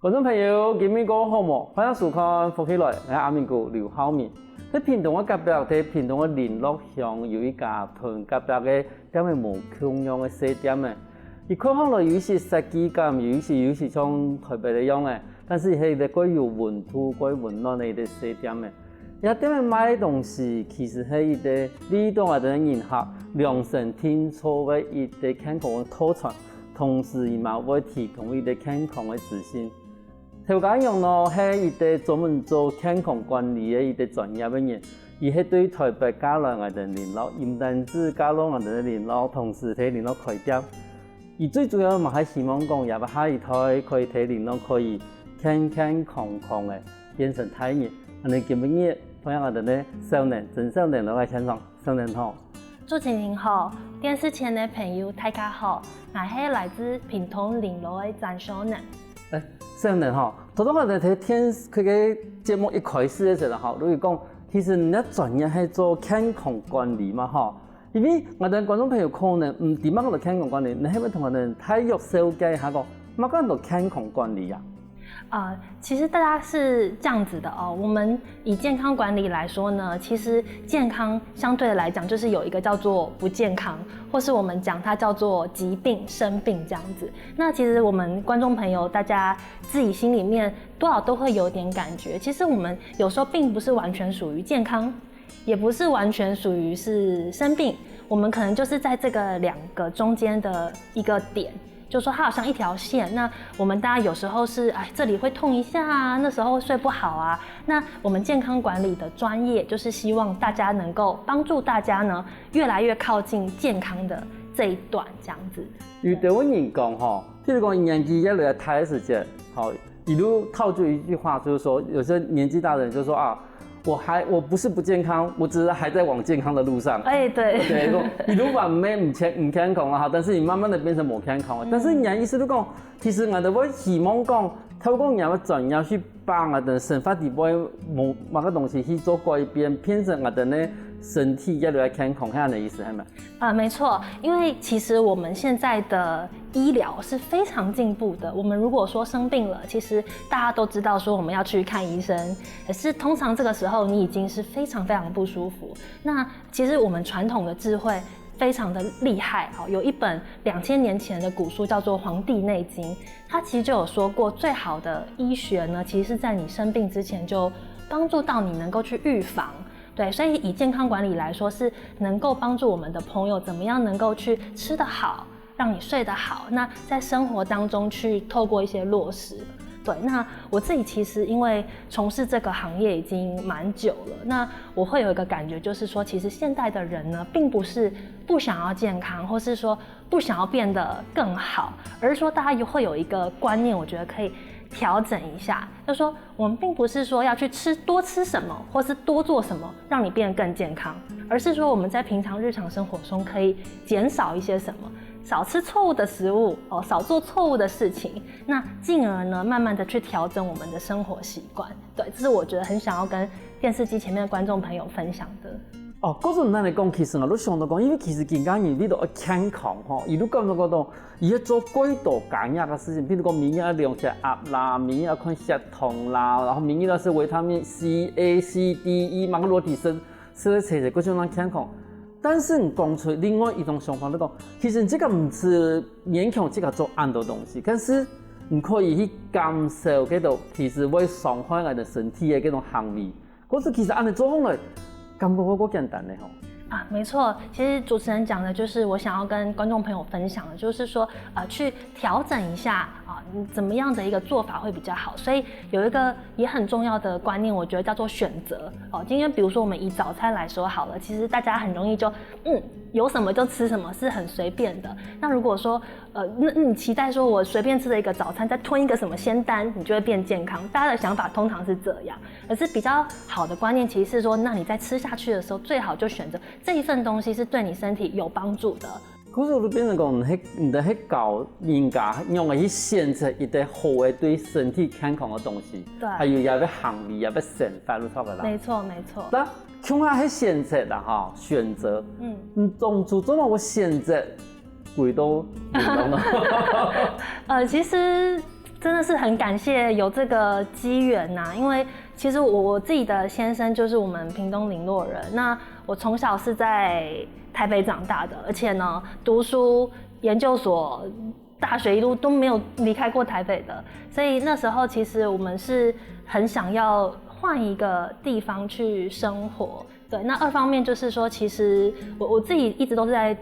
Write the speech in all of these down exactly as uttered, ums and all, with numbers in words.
觀眾朋友，今晡日過好無？歡迎收看《福氣來》，𠊎係阿明哥劉浩明。在屏東个隔壁，在屏東个麟洛鄉有一家同隔壁个店仔無共樣个細店仔。佢看起來有一息設計感，有一息有一息像台北个樣仔，但是係一個蓋有溫度、蓋溫暖个一個細店仔。 這店仔賣个東西其實係一個利益到𠊎兜人客量身訂做个一個健康个套餐，同時佢嘛會提供一個健康个資訊。頭家娘呢係一個專門做健康管理个一個專業个人，佢係對台北嫁來𠊎兜麟洛，毋單止嫁來𠊎兜麟洛，同時在麟洛開店。 佢最主要嘛係希望講，這下一代可以在麟洛可以健健康康个變成大人。恁仔今晡日，歡迎𠊎兜个小年，曾小年來到現場，小年好。主持人好，電視前个朋友大家好，𠊎係來自屏東麟洛个曾小年。欸，小年好，頭頭𠊎兜在電視个節目一開始个時候吼，就有講，其實你个專業係做健康管理嘛吼， 因為𠊎兜觀眾朋友可能毋知麼个叫健康管理，你係毋係同𠊎兜大約紹介一下講，麼个叫健康管理啊？呃，其實大家是這樣子的哦，我們以健康管理來說呢，其實健康相對來講就是有一個叫做不健康，或是我們講它叫做疾病、生病這樣子。那其實我們觀眾朋友大家自己心裡面多少都會有點感覺，其實我們有時候並不是完全屬於健康， 也不是完全屬於是生病，我們可能就是在這個兩個中間的一個點，就說它好像一條線。那我們大家有時候是哎這裡會痛一下啊，那時候睡不好啊。那我們健康管理的專業就是希望大家能夠幫助大家呢，越來越靠近健康的這一段這樣子。有兜人講吼，譬如講年紀越來越大个時節，吼，一路套住一句話，就是說，有些年紀大的人就說啊，我還我不是不健康，我只是還在往健康的路上。哎，對，對，說一路還沒有健唔健康啊，哈，但是你慢慢的變成無健康了。但是你的意思就講，其實𠊎兜會希望講，透過你的專業去幫𠊎兜生活裡背無麼个東西去做改變，變成𠊎兜个身體越來越健康，係恁个意思係無？啊，沒錯，因為其實我們現在的醫療是非常進步的。我們如果說生病了，其實大家都知道說我們要去看醫生，可是通常這個時候你已經是非常非常不舒服。那其實我們傳統的智慧非常的厲害，哦，有一本兩千年前的古書叫做《黃帝內經》，它其實就有說過，最好的醫學呢，其實是在你生病之前就幫助到你能夠去預防。對，所以以健康管理來說，是能夠幫助我們的朋友怎麼樣能夠去吃得好，讓你睡得好，那在生活當中去透過一些落實。對，那我自己其實因為從事這個行業已經蠻久了，那我會有一個感覺，就是說，其實現代的人呢，並不是不想要健康，或是說不想要變得更好，而是說大家會有一個觀念，我覺得可以調整一下，就是說我們並不是說要去吃多吃什麼，或是多做什麼讓你變得更健康，而是說我們在平常日常生活中可以減少一些什麼，少吃錯誤的食物哦，少做錯誤的事情，那進而呢，慢慢的去調整我們的生活習慣。對，這是我覺得很想要跟電視機前面的觀眾朋友分享的。哦，故所恁樣講，其實𠊎都想到講，因為其實今下人為了愛健康吼，佢都感覺到，佢愛做蓋多加額个事情，譬如講每日愛量血壓啦，每日愛看血糖啦，然後每日愛食維他命C、A、C、D、E，麼个落地食，食了齊齊，各種樣健康。但是你講出另外一種想法，你講，其實你這個毋係勉強自家做恁多東西，但是你可以去減少該種其實會傷害𠊎兜身體个該種行為。 可是其實恁樣做下來，感覺會較簡單个吼。啊，沒錯，其實主持人講的就是我想要跟觀眾朋友分享的，就是說，呃，去調整一下啊，你怎麼樣的一個做法會比較好。所以有一個也很重要的觀念，我覺得叫做選擇哦。今天比如說我們以早餐來說好了，其實大家很容易就嗯有什麼就吃什麼，是很隨便的。那如果說呃，那那你期待說我隨便吃了一個早餐，再吞一個什麼仙丹，你就會變健康？大家的想法通常是這樣，可是比較好的觀念其實是說，那你在吃下去的時候，最好就選擇這一份東西是對你身體有幫助的。可是就變成講，你係你兜係教人家仰般去選擇一個好个對身體健康个東西，對還有佢个行為、佢个生活，就差不多啦。沒錯，沒錯。那共下係選擇啦哈，選擇，嗯，你當初做麼个選擇回到麟洛呢？呃，其實真的是很感谢有这个机缘呐、因为其实我我自己的先生就是我们屏东麟洛人，那我从小是在台北长大的，而且呢，读书、研究所、大学一路都没有离开过台北的，所以那时候其实我们是很想要换一个地方去生活。对，那二方面就是说，其实我我自己一直都是在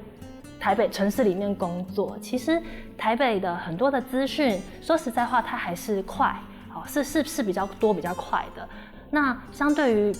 台北城市里面工作，其实台北的很多的资讯，说实在话，它还是快，哦，是是是比较多比较快的。那相对于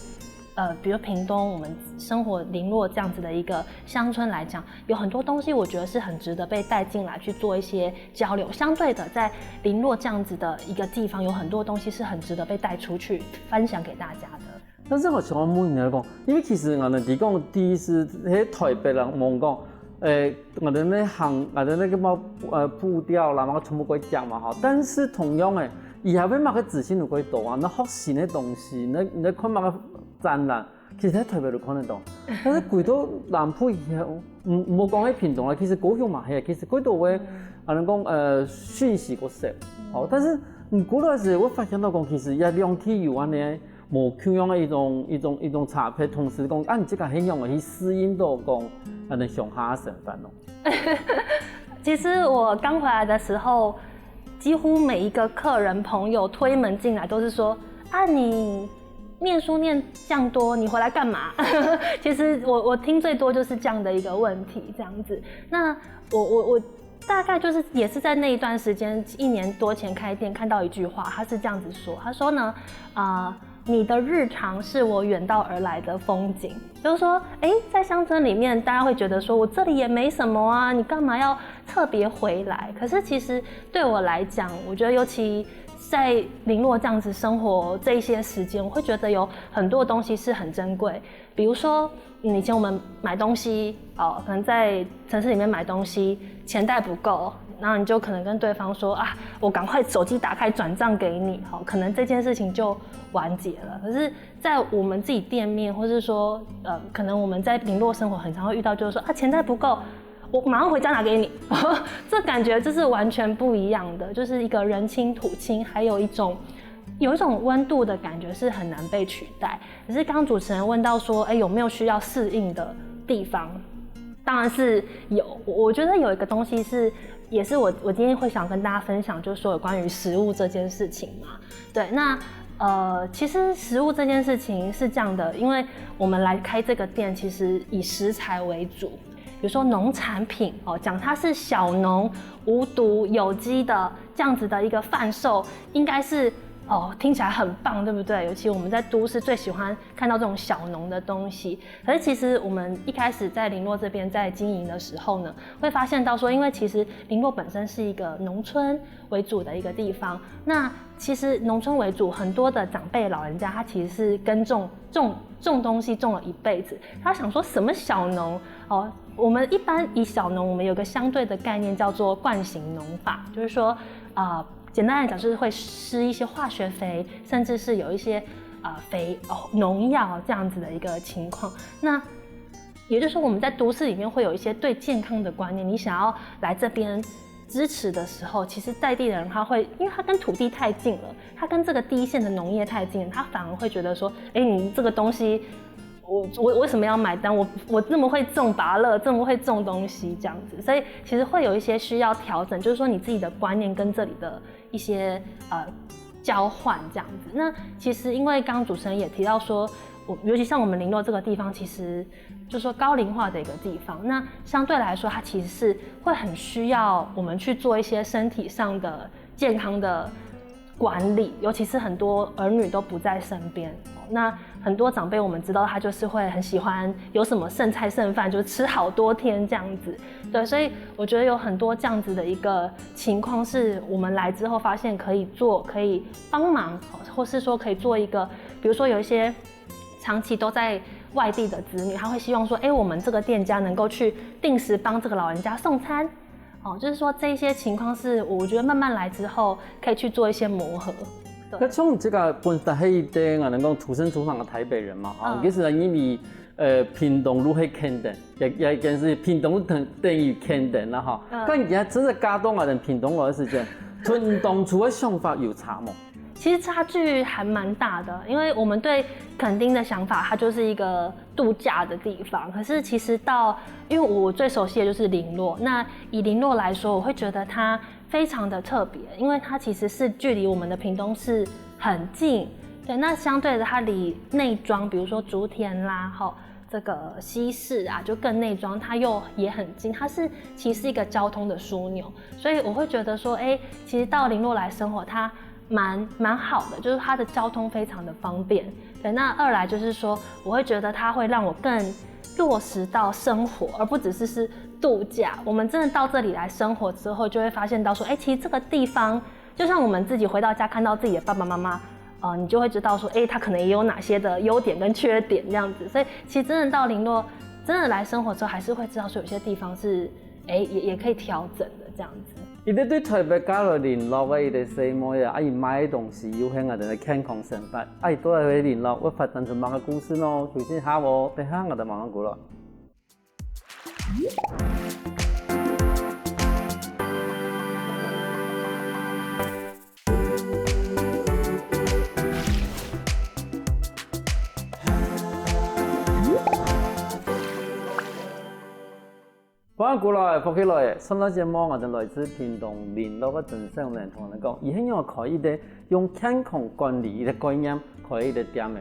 呃，比如屏东，我们生活麟洛这样子的一个乡村来讲，有很多东西我觉得是很值得被带进来去做一些交流。相对的，在麟洛这样子的一个地方，有很多东西是很值得被带出去分享给大家的。但是我想要问你来讲，因为其实我们提供第一次，迄台北人问讲，诶，我们那行，我们那个么，呃，步调啦，嘛全部会讲嘛哈。但是同样诶，以后要买个资讯有几多啊？那学新的东西，那你在看么个展览，其实在台北都看得到。但是贵到南部以后，嗯，莫讲喺屏东啦，其实高雄嘛系，其实几多位，啊，人讲呃讯息个少，哦，但是你过来时，我发现到讲，其实也两地有安尼。 无共样个一种一种一种差别，同时讲，啊，你这个很容易去适应到讲，啊，你乡下个生活咯。其实我刚回来的时候，几乎每一个客人朋友推门进来都是说：“啊，你念书念这样多，你回来干嘛？”其实我我听最多就是这样的一个问题，这样子。那我我我大概就是也是在那一段时间，一年多前开店，看到一句话，他是这样子说，他说呢，啊、你的日常是我远道而来的风景。就是说，哎，在乡村里面，大家会觉得说，我这里也没什么啊，你干嘛要特别回来？可是其实对我来讲，我觉得尤其在麟洛这样子生活这一些时间，我会觉得有很多东西是很珍贵。比如说，嗯以前我们买东西，哦，可能在城市里面买东西，钱袋不够，然后你就可能跟对方说啊，我赶快手机打开转账给你，好，可能这件事情就完结了。可是，在我们自己店面，或是说，呃，可能我们在麟洛生活，很常会遇到，就是说啊，钱袋不够，我马上回家拿给你，这感觉就是完全不一样的，就是一个人亲土亲，还有一种有一种温度的感觉是很难被取代。可是刚刚主持人问到说，哎，有没有需要适应的地方？当然是有，我我觉得有一个东西是，也是我我今天会想跟大家分享，就是说有关于食物这件事情嘛。对，那呃，其实食物这件事情是这样的，因为我们来开这个店，其实以食材为主，比如说农产品哦，讲它是小农、无毒、有机的这样子的一个贩售，应该是哦听起来很棒，对不对？尤其我们在都市最喜欢看到这种小农的东西。可是其实我们一开始在麟洛这边在经营的时候呢，会发现到说，因为其实麟洛本身是一个农村为主的一个地方，那其实农村为主，很多的长辈老人家他其实是耕种种种东西种了一辈子，他想说什么小农哦？我们一般以小农，我们有个相对的概念叫做惯行农法，就是说啊、简单来讲就是会施一些化学肥，甚至是有一些啊、肥哦农药这样子的一个情况。那也就是说，我们在都市里面会有一些对健康的观念，你想要来这边支持的时候，其实在地的人他会，因为他跟土地太近了，他跟这个第一线的农业太近了，他反而会觉得说，哎，你这个东西，我我为什么要买单？我我那么会种芭乐，这么会种东西这样子，所以其实会有一些需要调整，就是说你自己的观念跟这里的一些呃交换这样子。那其实因为刚刚主持人也提到说，我尤其像我们麟洛这个地方，其实就说高龄化的一个地方，那相对来说，它其实是会很需要我们去做一些身体上的健康的管理，尤其是很多儿女都不在身边，那很多长辈我们知道他就是会很喜欢有什么剩菜剩饭，就吃好多天这样子。对，所以我觉得有很多这样子的一个情况，是我们来之后发现可以做，可以帮忙，或是说可以做一个，比如说有一些长期都在外地的子女，他会希望说，哎，我们这个店家能够去定时帮这个老人家送餐。哦，就是说这一些情况是我觉得慢慢来之后可以去做一些磨合。那从这个本身是一个，啊，能够土生土长的台北人嘛，哈，嗯其实因为呃屏东路系肯定，也也也是屏东等等于肯定了哈。嗯但你真的加东啊，人屏东来的时间，同你當初个想法有差無？其实差距还蛮大的，因为我们对垦丁的想法，它就是一个度假的地方。可是其实到，因为我最熟悉的就是麟洛，那以麟洛来说，我会觉得它非常的特别，因为它其实是距离我们的屏东市很近。对，那相对的，它离内庄，比如说竹田啦，吼，这个西势啊，就更内庄，它又也很近，它是其实是一个交通的枢纽，所以我会觉得说，哎，其实到麟洛来生活，它蛮蛮好的，就是它的交通非常的方便。对，那二来就是说，我会觉得它会让我更落实到生活，而不只是是度假。我们真的到这里来生活之后，就会发现到说，哎，其实这个地方，就像我们自己回到家看到自己的爸爸妈妈，呃，你就会知道说，哎，他可能也有哪些的优点跟缺点这样子。所以其实真的到麟洛，真的来生活之后，还是会知道说有些地方是，哎，也也可以调整的这样子。一直對台北嫁來麟洛个一個細妹啊，啊，佢買个東西又係𠊎兜个健康生活，啊，佢到底去麟洛會發展出麼个故事呢？休息下哦，等下𠊎兜慢慢過來。 歡迎過來，福氣來！上段節目𠊎兜來自屏東麟洛个曾小玲同𠊎兜講，佢係仰開一個用健康管理一個概念開一個店个。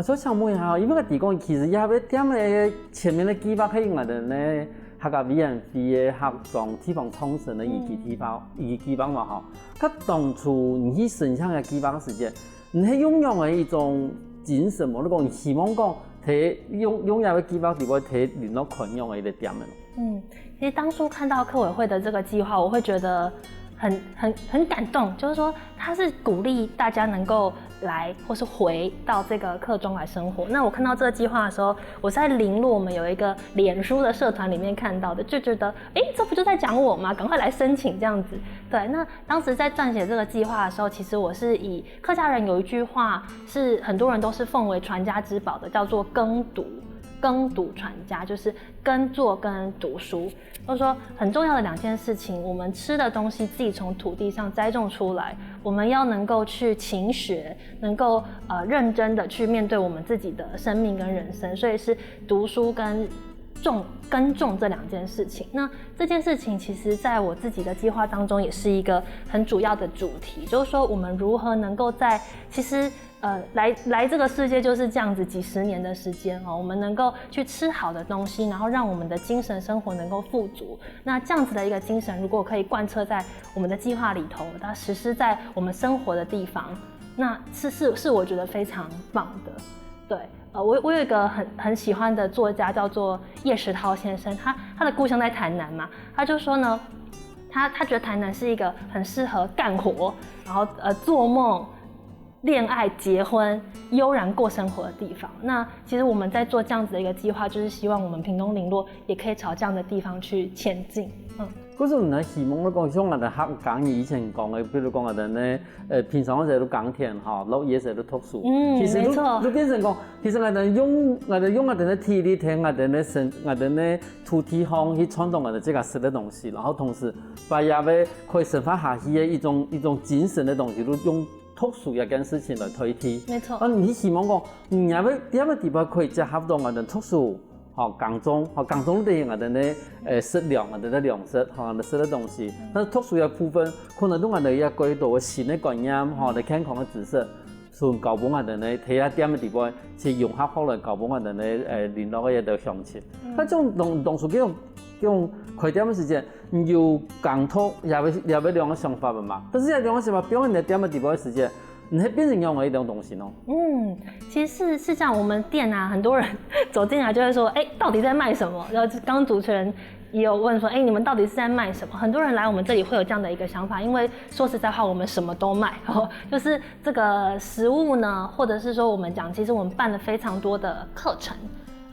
𠊎想請問一下，因為𠊎知講，其實這個店个前面个計畫係𠊎兜呢客家委員會个客庄地方創生个一個計畫，一個計畫嘛吼。該當初你去申請个計畫个時間， 你係用仰仔一種精神無？你講希望講，在用用這個計畫裡背，在麟洛開仰仔一個店个。嗯，其实当初看到客委会的这个计划，我会觉得很很很感动，就是说它是鼓励大家能够来或是回到这个客庄来生活。那我看到这个计划的时候，我在麟洛我们有一个脸书的社团里面看到的，就觉得，哎，这不就在讲我吗？赶快来申请这样子。对，那当时在撰写这个计划的时候，其实我是以客家人有一句话是很多人都是奉为传家之宝的，叫做耕读，耕读传家，就是耕作跟读书。就是说很重要的两件事情，我们吃的东西自己从土地上栽种出来，我们要能够去勤学，能够呃认真的去面对我们自己的生命跟人生，所以是读书跟种耕种这两件事情。那这件事情其实在我自己的计划当中也是一个很主要的主题，就是说我们如何能够在其实呃来来这个世界就是这样子几十年的时间哦，我们能够去吃好的东西，然后让我们的精神生活能够富足。那这样子的一个精神，如果可以贯彻在我们的计划里头，它实施在我们生活的地方，那是是是我觉得非常棒的。对，呃，我我有一个很很喜欢的作家叫做叶石涛先生，他他的故乡在台南嘛，他就说呢，他他觉得台南是一个很适合干活，然后呃做梦、恋爱、结婚、悠然过生活的地方。那其实我们在做这样子的一个计划，就是希望我们屏东麟洛也可以朝这样的地方去前进。嗯，可是你希望你講像𠊎兜客家人以前講个，比如講𠊎兜呢，呃，平常个時候都耕田哈，落雨个時候都讀書。嗯其實都沒錯都變成講，其實𠊎兜用𠊎兜用𠊎兜个體力，同𠊎兜个生，𠊎兜个土地方去創造𠊎兜自家食个東西，然後同時把這個可以生活下去个一種一種精神个東西，都用讀書這件事情來代替。沒錯啊，你希望講，你也會點个地方可以結合到𠊎兜讀書，吼，耕種，吼，耕種對𠊎兜个，呃，食糧，𠊎兜个糧食，吼，𠊎兜食个東西。但是讀書个部分，可能對𠊎兜也過多个新个觀念，吼，來健康个知識，從教分𠊎兜呢，在這點个地方，去融合好來教分𠊎兜呢，呃，麟洛个一個鄉親。那種當當初這種這種開店个時間，你有耕讀也會也會兩個想法个嘛？但是這兩個想法放在你个店个地方个時間，你係變成仰仔一種東西呢？嗯，其实是是这样，我们店啊，很多人走进来就会说，哎，到底在卖什么？然后刚刚主持人也有问说，哎，你们到底是在卖什么？很多人来我们这里会有这样的一个想法，因为说实在话，我们什么都卖哦，就是这个食物呢，或者是说我们讲，其实我们办了非常多的课程，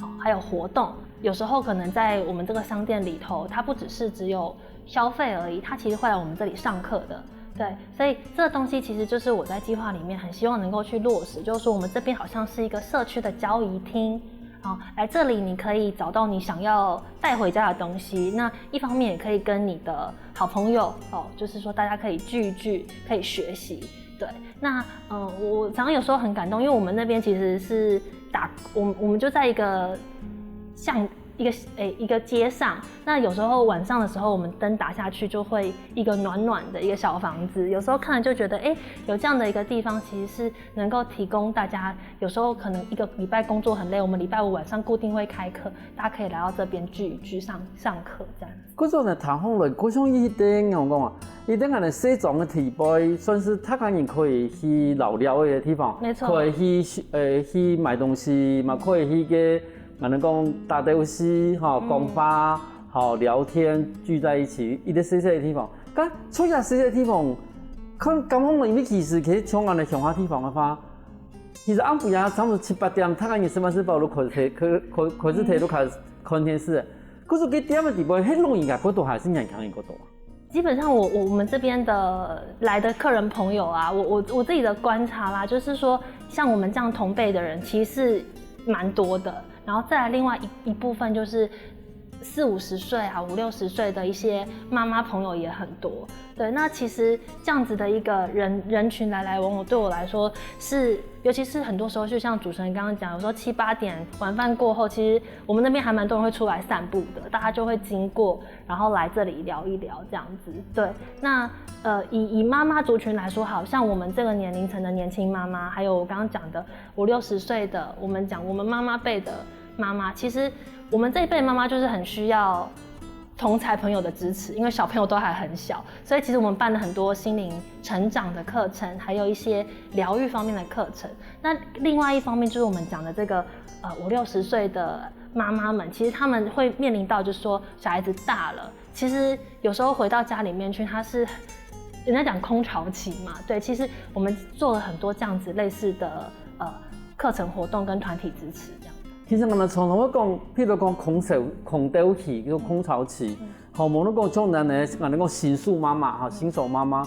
哦，还有活动，有时候可能在我们这个商店里头，它不只是只有消费而已，它其实会来我们这里上课的。对，所以这个东西其实就是我在计划里面很希望能够去落实，就是说我们这边好像是一个社区的交谊厅，哦，来这里你可以找到你想要带回家的东西，那一方面也可以跟你的好朋友哦，就是说大家可以聚一聚，可以学习。对，那呃，我常常有时候很感动，因为我们那边其实是打，我们我们就在一个巷一个诶一个街上，那有时候晚上的时候，我们灯打下去就会一个暖暖的一个小房子，有时候看了就觉得，哎，有这样的一个地方，其实是能够提供大家，有时候可能一个礼拜工作很累，我们礼拜五晚上固定会开课，大家可以来到这边聚一聚上上课这样子。故所呢，谈好了，故所一定我讲啊，一定安尼西装个地位，算是大家人可以去聊聊个地方，没错可以去呃去买东西嘛，可以去个，可能讲打游戏哈，讲话。好聊天，聚在一起，一个细细个地方。但出现细细个地方，看感觉因为其实其实像安尼乡下地方个话，其实暗晡夜差不多七八点，大概你是不是包都开始开开开始睇都开始看电视，可是个点个地方，迄老人家个多还是年轻人个多？基本上我我们这边的来的客人朋友啊，我我我自己的观察啦，就是说像我们这样同辈的人其实是蛮多的，然后再来另外一一部分就是四五十岁啊，五六十岁的一些妈妈朋友也很多。对，那其实这样子的一个人人群来来往往，对我来说是，尤其是很多时候，就像主持人刚刚讲，有时候七八点晚饭过后，其实我们那边还蛮多人会出来散步的，大家就会经过，然后来这里聊一聊这样子。对，那呃，以以妈妈族群来说，好像我们这个年龄层的年轻妈妈，还有我刚刚讲的五六十岁的，我们讲我们妈妈辈的妈妈，其实我们这一辈妈妈就是很需要同才朋友的支持，因为小朋友都还很小，所以其实我们办了很多心灵成长的课程，还有一些疗愈方面的课程。那另外一方面就是我们讲的这个呃五六十岁的妈妈们，其实他们会面临到就是说小孩子大了，其实有时候回到家里面去，他是人家讲空巢期嘛，对，其实我们做了很多这样子类似的呃课程活动跟团体支持这样。其实我们常常会讲，譬如讲空巢空巢期，就空巢期，好，无论讲中年个，可能讲新手妈妈哈，新手妈妈，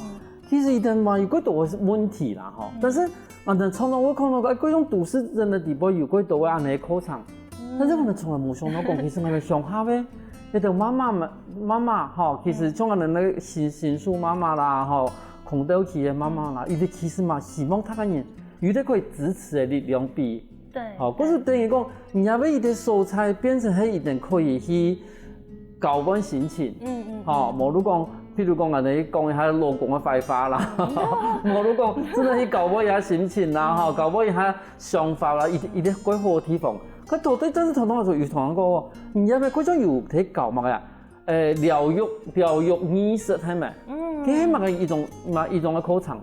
其实一定嘛有个多个问题啦哈，但是啊，常常会看到个，哎，各种都市人的底部有个多个安尼个课程，但是我们从来无想到讲，其实我们乡下个，那个妈妈们妈妈哈，其实像我们那个新新手妈妈啦哈，空巢期个妈妈啦，伊个其实嘛希望大个人有得可以支持个力量比。对，好，故所等于讲，你要为一个所在变成黑一点可以去交换心情。嗯嗯，好，无如讲，譬如讲，安尼讲一下老公个坏话啦，无如讲，真的去交换一下心情啦，哈，交换一下想法啦，一一个过好个地方。可到底，但是通常来说，有同人讲，你要不要过种有得搞嘛呀？诶，疗愈疗愈仪式，系咪？嗯，这系么个一种嘛一种个过程。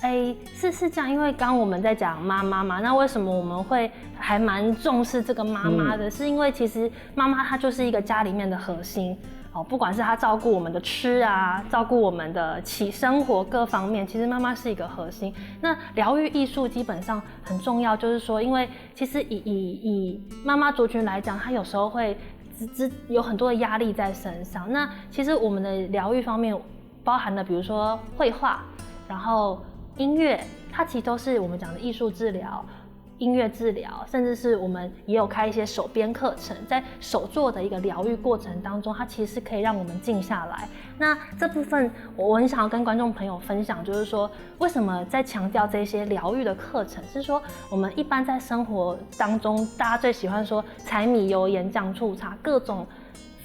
哎，是是这样，因为刚刚我们在讲妈妈嘛，那为什么我们会还蛮重视这个妈妈的？是因为其实妈妈她就是一个家里面的核心哦，不管是她照顾我们的吃啊，照顾我们的起生活各方面，其实妈妈是一个核心。那疗愈艺术基本上很重要，就是说，因为其实以以以妈妈族群来讲，她有时候会只只有很多的压力在身上。那其实我们的疗愈方面包含了，比如说绘画，然后音乐，它其实都是我们讲的艺术治疗。音乐治疗，甚至是我们也有开一些手编课程，在手作的一个疗愈过程当中，它其实是可以让我们静下来。那这部分我我很想要跟观众朋友分享，就是说为什么在强调这些疗愈的课程，是说我们一般在生活当中，大家最喜欢说柴米油盐酱醋茶，各种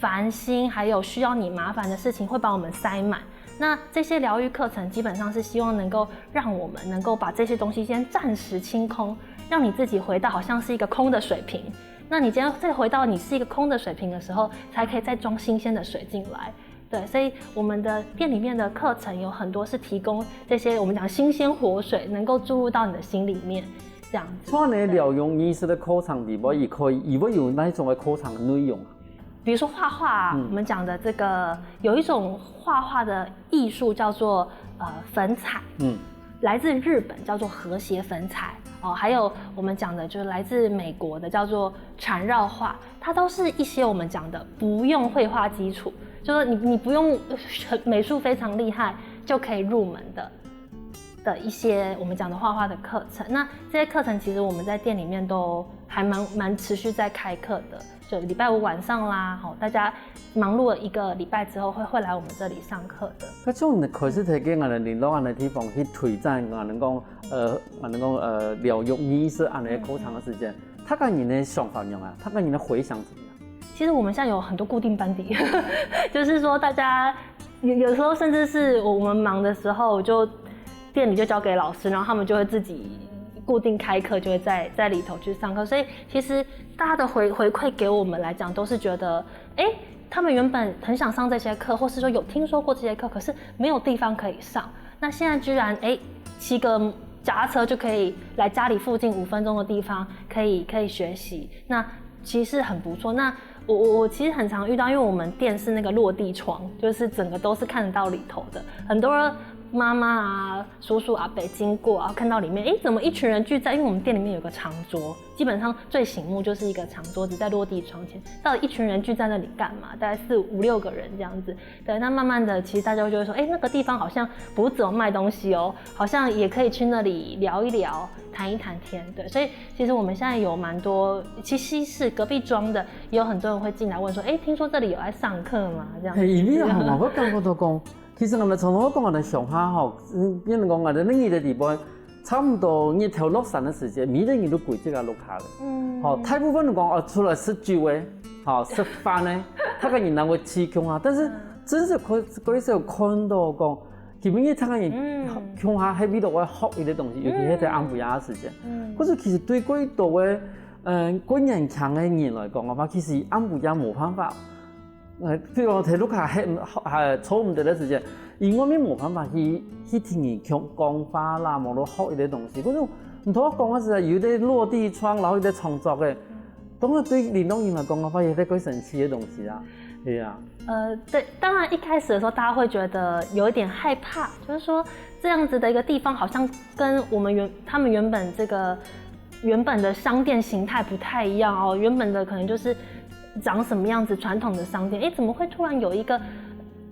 烦心还有需要你麻烦的事情会把我们塞满。那这些疗愈课程基本上是希望能够让我们能够把这些东西先暂时清空，让你自己回到好像是一个空的水瓶。那你今天再回到你是一个空的水瓶的时候，才可以再装新鲜的水进来。对，所以我们的店里面的课程有很多是提供这些我们讲新鲜活水，能够注入到你的心里面，这样子。像你疗愈仪式个课程里面，也可以，也会有哪一种个课程个内容啊？比如说画画啊，我们讲的这个有一种画画的艺术叫做呃粉彩，嗯，来自日本叫做和谐粉彩哦，还有我们讲的就是来自美国的叫做缠绕画，它都是一些我们讲的不用绘画基础，就是你你不用呃美术非常厉害就可以入门的。的一些我们讲的画画的课程。那这些课程其实我们在店里面都还蛮蛮持续在开课的，就礼拜五晚上啦，吼，大家忙碌了一个礼拜之后会会来我们这里上课的。該從你開始在該恁樣零落恁樣地方去推展，恁樣講，呃，恁樣講，呃，療愈藝術恁樣个課程个時間，大家人个想法仰啊？大家人个回響怎么样？其实我们现在有很多固定班底，就是说大家有有时候甚至是我们忙的时候，就店里就交给老师，然后他们就会自己固定开课，就会在在里头去上课。所以其实大家的回回馈给我们来讲，都是觉得，哎，他们原本很想上这些课，或是说有听说过这些课，可是没有地方可以上。那现在居然，哎，骑个脚踏车就可以来家里附近五分钟的地方，可以可以学习。那其实很不错。那我我我其实很常遇到，因为我们店是那个落地窗，就是整个都是看得到里头的。很多妈妈啊、叔叔阿伯经过啊，看到里面，哎，怎么一群人聚在？因为我们店里面有个长桌，基本上最醒目就是一个长桌子在落地窗前，到底一群人聚在那里干嘛？大概四五六个人这样子。对，那慢慢的，其实大家就会说，哎，那个地方好像不是只有卖东西哦，好像也可以去那里聊一聊、谈一谈天。对，所以其实我们现在有蛮多，其实是隔壁庄的，也有很多人会进来问说，哎，听说这里有在上课吗？这样子。嘿，因為吼，我感覺到講，其實我們常常講我們鄉下吼，嗯，變成講我們另一个地方，差不多日頭落山个時間，每个人都歸自家屋下了。嗯，吼，大部分人講哦，出來食酒个，吼，食飯个，大家人人會聚共下。但是真是可可以是有看到講，今日大家人共下係為了愛學一个東西，尤其係在暗晡夜个時間。嗯，可是其實對過多个，嗯，過年輕个人來講个話，其實暗晡夜無辦法。 呃，譬如講，在屋下歇，還坐毋得个時間，佢外面無辦法去去聽人講講話啦，無論學一个東西。可是毋通講个時，有一个落地窗，然後一个創作个，當然對領導人來講个話，也係過神奇个東西啊，係啊。呃，对，当然一开始的时候，大家会觉得有一点害怕，就是说这样子的一个地方，好像跟我们原他们原本这个原本的商店形态不太一样哦。原本的可能就是长什么样子，传统的商店，哎，怎么会突然有一个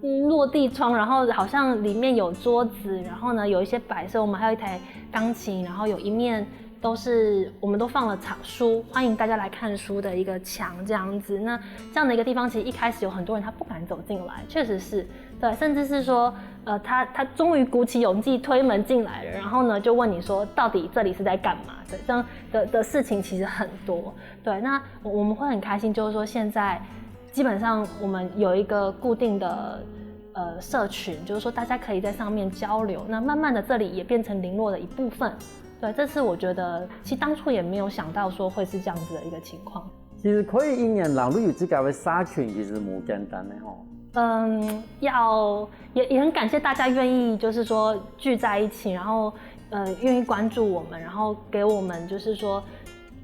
嗯落地窗，然后好像里面有桌子，然后呢有一些摆设，我们还有一台钢琴，然后有一面都是我们都放了藏书，欢迎大家来看书的一个墙这样子。那这样的一个地方，其实一开始有很多人他不敢走进来，确实是对，甚至是说，呃，他他终于鼓起勇气推门进来了，然后呢就问你说到底这里是在干嘛的这样的的事情其实很多。对，那我我们会很开心，就是说现在基本上我们有一个固定的。呃，社群，就是说大家可以在上面交流，那慢慢的这里也变成零落的一部分。对，这是我觉得，其实当初也没有想到说会是这样子的一个情况。其實可以一年零落有自家个社群，其實無簡單个吼。嗯，要也也很感谢大家愿意就是说聚在一起，然后呃愿意关注我们，然后给我们就是说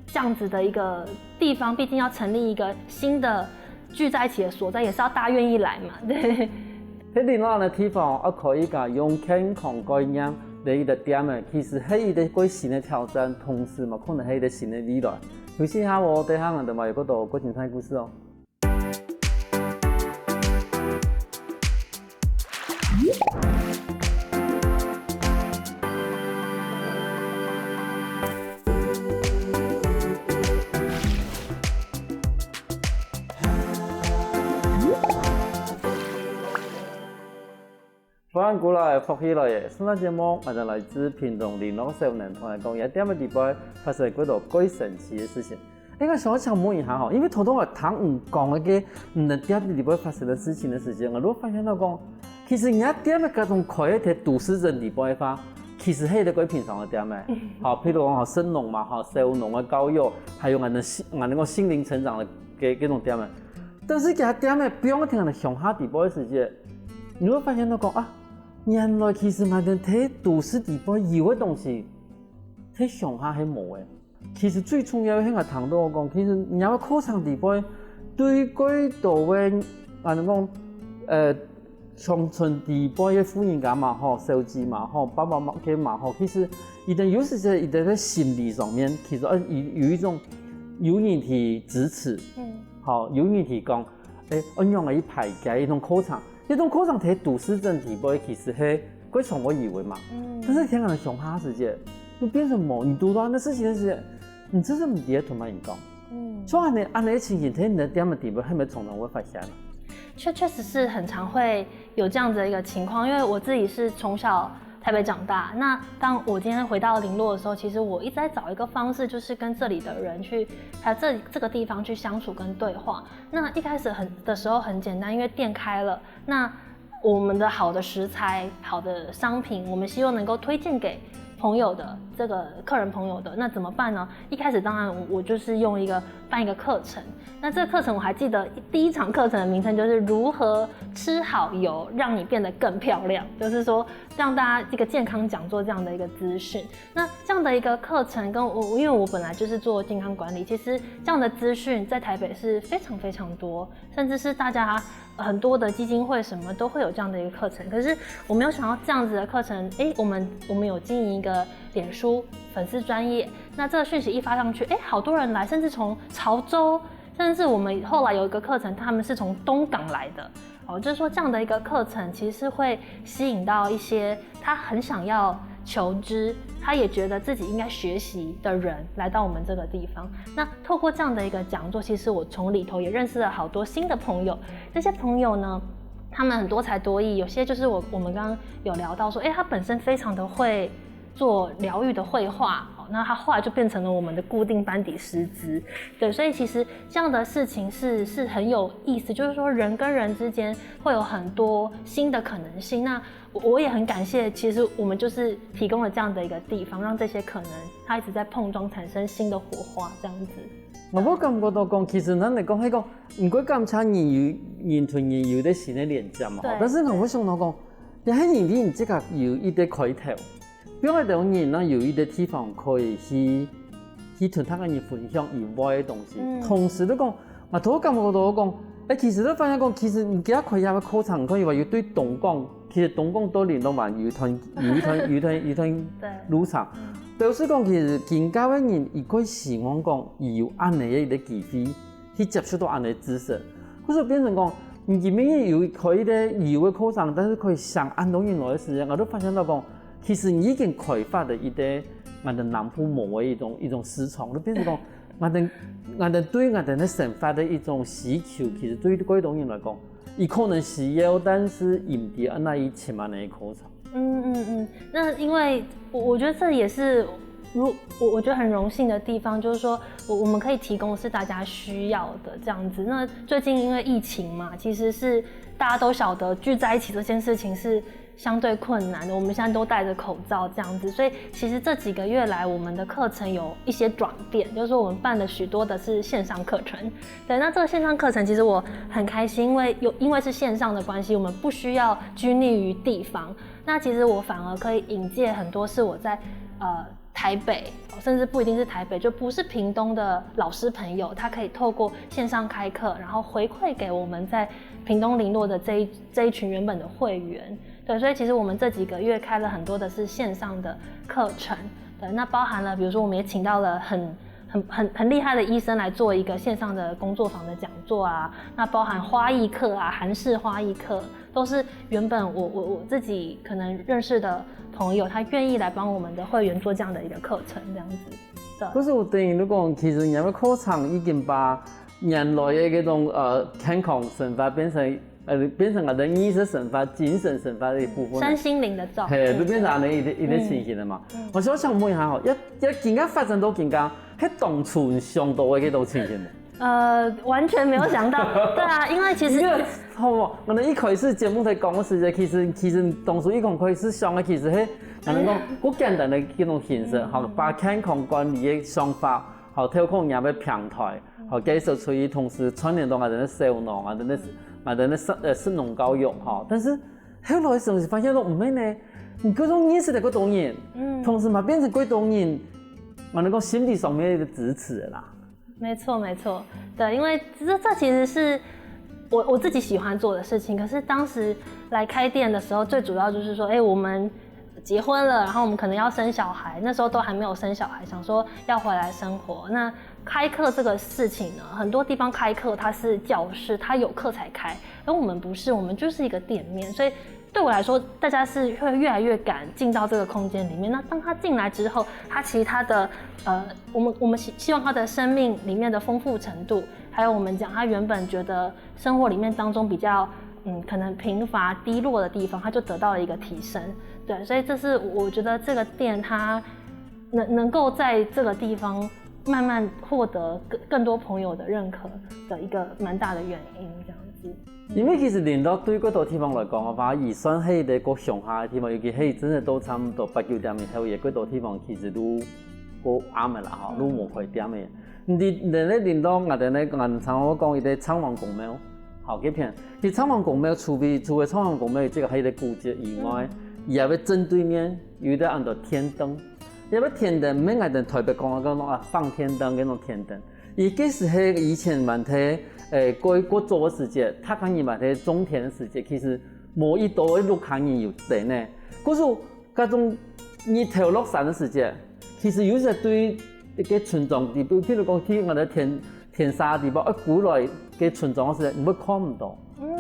这样子的一个地方，毕竟要成立一个新的聚在一起的所在，也是要大家愿意来嘛，对。在零落个地方，啊可以个用健康概念來一个店个，其實係一个過新个挑戰，同時嘛可能係一个新个未來。休息一下哦，等下𠊎兜嘛有更多過精彩故事哦。 歡迎過來，福氣來了！上个節目，𠊎兜來自屏東零落少年同𠊎講，這店个裡背發生幾多過神奇个事情。應該想愛請問一下吼，因為頭頭𠊎聽你講个，你个店裡背發生个事情个時間，𠊎就發現到講，其實你个店个該種開个在都市鎮裡背个話，其實係一个過平常个店个。好，譬如講吼，食農嘛，吼，小農个教育，還有𠊎兜心，𠊎兜講心靈成長个該該種店个。 但是佢个店个放在鄉下裡背个時節，你會發現到講啊，原來其實𠊎兜在都市裡背有个東西，在鄉下係無个。其實最重要个係𠊎聽到講，其實你个課程裡背對幾多个，啊，你講，呃， 鄉村裡背个婦人家嘛好，小姐嘛好，爸爸媽媽嘛好，其實佢兜有時節佢兜在心理上面，其實呃有有一種有人去支持，嗯，好，有人去講，誒，恁樣个一排解一種課程，一種課程在都市鎮裡背其實係个生活以外嘛。但是天天想下時節，又變成無，你堵到恁个事情个時節，你真係毋知愛同麼人講。像恁呢恁呢个情形，在你个店个底背，係毋係常常會發生？確確實是很常會有這樣子的一個情況，因為我自己是從小台北長大。那當我今天回到麟洛的時候，其實我一直在找一個方式，就是跟這裡的人去，還有這這個地方去相處跟對話。那一開始很的時候很簡單，因為店開了，那我們的好的食材、好的商品，我們希望能夠推薦給朋友的這個客人朋友的，那怎麼辦呢？一開始當然我我就是用一個辦一個課程，那這個課程我還記得第一場課程的名稱就是如何吃好油，讓你變得更漂亮，就是說讓大家一個健康講座這樣的一個資訊。那這樣的一個課程跟我，因為我本來就是做健康管理，其實這樣的資訊在台北是非常非常多，甚至是大家很多的基金會什麼都會有這樣的一個課程。可是我沒有想到這樣子的課程，誒，我們我們有經營一個臉書粉絲專頁，那這個訊息一發上去，誒，好多人來，甚至從潮州，甚至我們後來有一個課程，他們是從東港來的。哦，就是說這樣的一個課程其實是會吸引到一些他很想要求知，他也覺得自己應該學習的人來到我們這個地方。那透過這樣的一個講座，其實我從裡頭也認識了好多新的朋友。這些朋友呢，他們很多才多藝，有些就是我我們剛剛有聊到說，哎，他本身非常的會做療癒的繪畫，哦，那他後來就變成了我們的固定班底師資。對，所以其實這樣的事情是是很有意思，就是說人跟人之間會有很多新的可能性。那我我也很感謝，其實我們就是提供了這樣的一個地方，讓這些可能它一直在碰撞，產生新的火花，這樣子。𠊎會感覺到講，其實咱來講，係講，毋過感謝人有人同人有个新个連接嘛。對但是𠊎會想到講，你係人你自家有一个開頭，比如講人呢有一个地方可以去去同大家人分享以外个東西。嗯同時都講，𠊎都感覺到講，哎，其實都發現講，其實你今日開這个課程，可以話有對東港，其實東港到麟洛灣有一段有一段有一段有一段對路程。表示講，其實今个人，佢可以希望講，佢有恁樣个一个機會，去接觸到恁樣个知識，或者變成講，你今日有開一个有个課程，但是可以上恁多人來个時間，我都發現到講，其實你已經開發了一个俺等南部無个一種一種市場，就變成講，俺等俺等對俺等个生活个一種需求，其實對過多人來講，佢可能需要，但是佢毋知恁樣去尋恁樣个課程。嗯嗯嗯，那因為我我覺得這也是如我我覺得很榮幸的地方，就是說我我們可以提供的是大家需要的這樣子。那最近因為疫情嘛，其實是大家都曉得聚在一起這件事情是相對困難的，我們現在都戴著口罩這樣子，所以其實這幾個月來我們的課程有一些轉變，就是說我們辦了許多的是線上課程。對，那這個線上課程其實我很開心，因為有因為是線上的關係，我們不需要拘泥於地方。那其實我反而可以引介很多是我在呃台北，甚至不一定是台北，就不是屏東的老師朋友，他可以透過線上開課，然後回饋給我們在屏東麟洛的這一這一群原本的會員。對，所以其實我們這幾個月開了很多的是線上的課程。對，那包含了，比如說我們也請到了很很很很厲害的醫生來做一個線上的工作坊的講座啊，那包含花藝課啊，韓式花藝課，都是原本我我我自己可能認識的朋友，他願意來幫我們的會員做這樣的一個課程，這樣子。對，可是我等於如果其實你个課程已經把原來个這種呃健康生活變成呃變成了人意識生活、精神生活的一部分了。身心靈的照顧。嘿，就變成恁樣一个一个情形了嘛。我想想問一下吼，要要今个發展到今个，係當初你想到个這種情形呢？呃，完全沒有想到。對啊，因為其實因為好無，我們一開始節目在講个時間，其實其實當初一開始想个其實係，可能講好簡單个一種形式，好，把健康管理个想法，好，透過恁樣个平台，好，介紹出去，同時串聯到𠊎等个小農，𠊎等个𠊎等个食呃食農教育，好，但是後來係毋係發現到毋係呢？你各種認識了過多人，同時嘛變成過多人，𠊎能夠心理上面个支持啦。沒錯沒錯，對，因為這這其實是我我自己喜歡做的事情，可是當時來開店的時候，最主要就是說，哎，我們結婚了，然後我們可能要生小孩，那時候都還沒有生小孩，想說要回來生活。那開課這個事情呢，很多地方開課它是教室，它有課才開，而我們不是，我們就是一個店面，所以对我来说，大家是会越来越敢进到这个空间里面。那当他进来之后，他其实他的呃，我们我们希希望他的生命里面的丰富程度，还有我们讲他原本觉得生活里面当中比较嗯可能贫乏低落的地方，他就得到了一个提升。对，所以这是我觉得这个店它能能够在这个地方慢慢获得更更多朋友的认可的一个蛮大的原因，这样子。因為其實麟洛對幾多地方來講个話，佢算係一個較鄉下个地方，尤其係真个到差毋多八九點以後，也幾多地方其實都過暗个啦，吼，都無開店个。你你咧麟洛，𠊎等咧，𠊎常常會講一個昌王公廟，好，該片。其實昌王公廟除非除了昌王公廟這個還有一個古蹟以外，佢還會正對面有一個安到天燈，這個天燈毋係𠊎等台北講个講啊放天燈該種天燈。 佢該時係以前還係，誒，過過早个時節，大家人還係種田个時節，其實無幾多个屋下人有燈呢。故所，該種日頭落山个時節，其實有時對一個村莊裡背，譬如講去𠊎等田田沙个地方，愛歸來个村莊个時節，你會看毋到。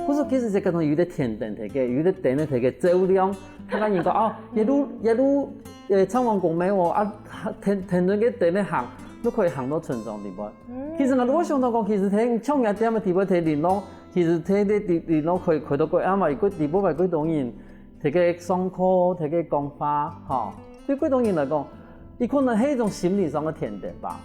故所其實係該種有兜天燈在該，有兜燈仔在該照亮，大家人講哦，這路這路，誒，昌王公廟哦，啊天天燈个燈仔行，就可以行到村莊裡背。其實𠊎都會想到講，其實在像這店个裡背，在麟洛，其實在在麟洛開開到幾暗嘛，有幾裡背嘛幾多人，在該上課，在該講話，吼，對幾多人來講，佢可能係一種心理上个天燈吧。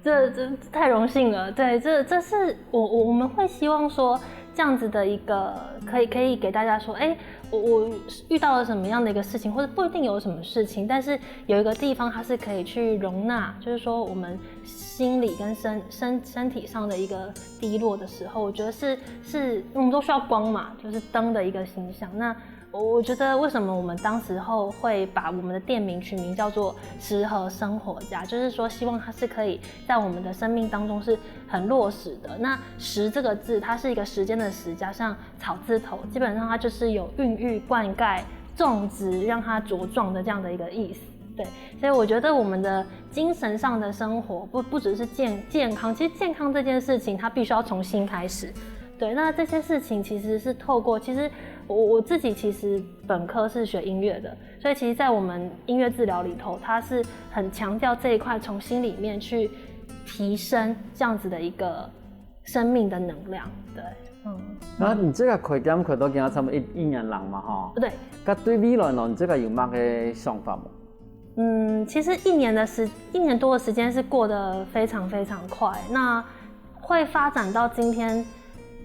这这太荣幸了，对，这这是我我我们会希望说这样子的一个可以可以给大家说，哎，我我遇到了什么样的一个事情，或者不一定有什么事情，但是有一个地方它是可以去容纳，就是说我们心理跟身身身体上的一个低落的时候，我觉得是是我们都需要光嘛，就是灯的一个形象。那我我觉得为什么我们当时候会把我们的店名取名叫做食盒生活家，就是说希望它是可以在我们的生命当中是很落实的。那食这个字，它是一个时间的时，加上草字头，基本上它就是有孕育、灌溉、种植，让它茁壮的这样的一个意思。对，所以我觉得我们的精神上的生活不不只是健健康，其实健康这件事情它必须要从心开始。对，那这些事情其实是透过，其实我我自己其实本科是学音乐的，所以其实，在我们音乐治疗里头，它是很强调这一块从心里面去提升这样子的一个生命的能量。对，嗯，那你這個開店開到今差不多一一年零嘛吼，对，該對未來呢，你這個有麼个想法無？嗯，其实一年的时一年多的时间是过得非常非常快。那会发展到今天，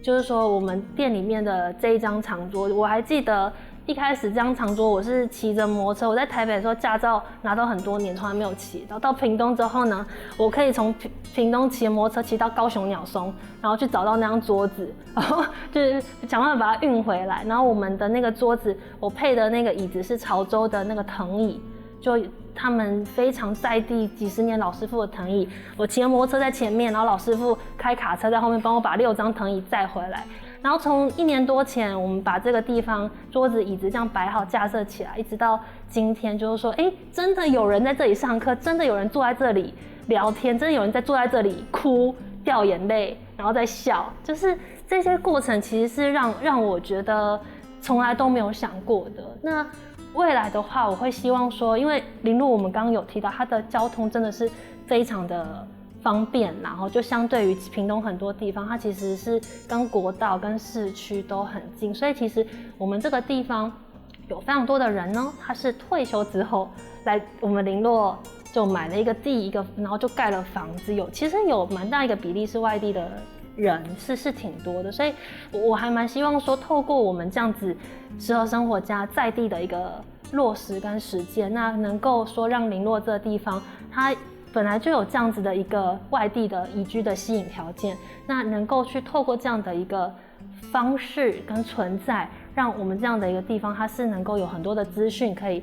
就是说我们店里面的这一张长桌，我还记得一开始这张长桌我是骑着摩托车，我在台北的时候驾照拿到很多年，从来没有骑。然后到屏东之后呢，我可以从屏屏东骑摩托车骑到高雄鸟松，然后去找到那张桌子，然后就是想办法把它运回来。然后我们的那个桌子，我配的那个椅子是潮州的那个藤椅，就他们非常在地几十年老师傅的藤椅。我骑摩托车在前面，然后老师傅开卡车在后面帮我把六张藤椅载回来。然后从一年多前，我们把这个地方桌子椅子这样摆好架设起来，一直到今天，就是说，哎，真的有人在这里上课，真的有人坐在这里聊天，真的有人在坐在这里哭、掉眼泪，然后在笑，就是这些过程其实是让让我觉得从来都没有想过的。那未来的话，我会希望说，因为麟洛我们刚刚有提到，它的交通真的是非常的方便，然后就相对于屏东很多地方，它其实是跟国道跟市区都很近，所以其实我们这个地方有非常多的人呢，他是退休之后来我们麟洛就买了一个地，一个然后就盖了房子，有其实有蛮大一个比例是外地的人，是是挺多的，所以我我还蛮希望说，透过我们这样子食盒生活家在地的一个落实跟实践，那能够说让麟洛这个地方，它本来就有这样子的一个外地的宜居的吸引条件，那能够去透过这样的一个方式跟存在，让我们这样的一个地方，它是能够有很多的资讯可以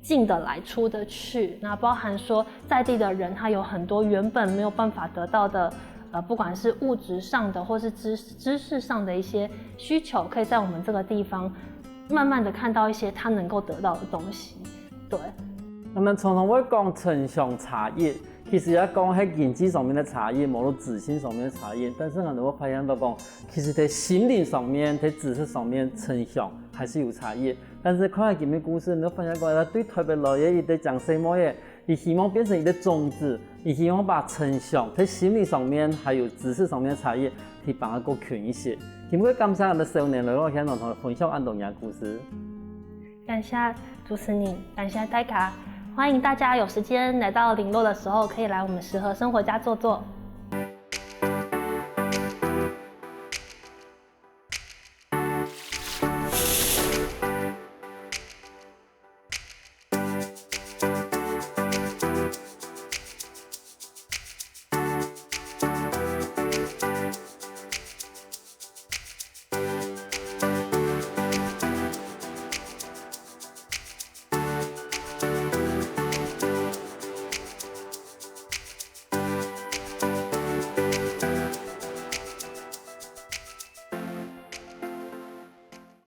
进得来、出得去。那包含说在地的人，他有很多原本没有办法得到的，呃，不管是物质上的，或是知知识上的一些需求，可以在我们这个地方慢慢的看到一些他能够得到的东西。对，那麼常常會講城鄉差異，其實也講係經濟上面个差異，無論資訊上面个差異，但是𠊎等會發現到講，其實在心靈上面、在知識上面，城鄉還是有差異。但是看了今日故事，你會發現講，對台北來个一個靚細妹仔，佢希望變成一個種子，佢希望把城鄉在心理上面還有知識上面的差異，去幫佢過近一些。今日感謝𠊎等少年來到現場同佢分享恁多个故事。感謝主持人，感謝大家。歡迎大家有時間來到麟洛的時候，可以來我們十和生活家坐坐。